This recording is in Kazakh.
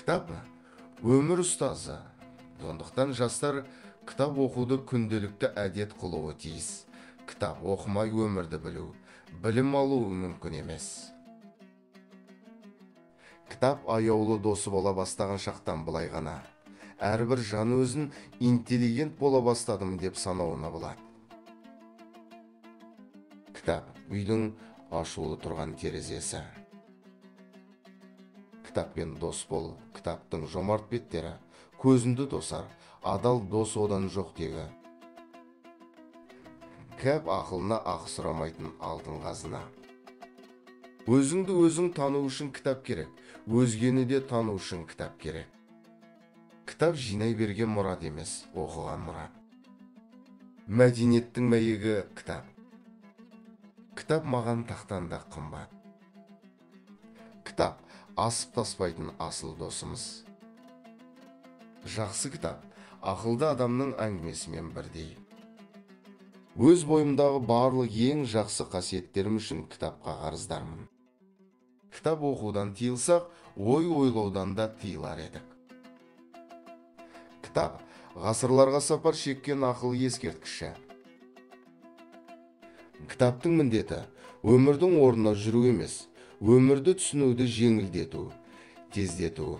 Кітап өмір ұстазы. Сондықтан жастар кітап оқуды күнделікті әдет қылуы тиіс. Кітап оқымай өмірді білу, білім алу мүмкін емес. Кітап аяулы досы бола бастаған шақтан былай ғана әрбір жан өзін интеллигент бола бастадым деп санауына болады. Кітап үйдің ашулы тұрған терезесі. Кітаппен дос бол, кітаптың жомарт беттері көзіңді тосар, адал дос одан жоқ тегі. Кәп ақылына ақы сұрамайтын алтын қазына. Өзіңді өзің тану үшін кітап керек, өзгені де тану үшін кітап керек. Кітап жинай берген мұрат емес, оқыған мұрат. Мәдениеттің мәйегі кітап. Кітап маған тақтан да қымбат. Кітап асып таспайтын асыл досымыз. Жақсы кітап ақылды адамның әңгімесімен бірдей. Өз бойымдағы барлық ең жақсы қасиеттерім үшін кітапқа қарыздармын. Кітап оқудан тыйылсақ, ой ойлаудан да тыйылар едік. Кітап ғасырларға сапар шеккен ақыл ескерткіші. Кітаптың міндеті өмірдің орнына жүру емес, өмірді түсінуді жеңілдету, тездету.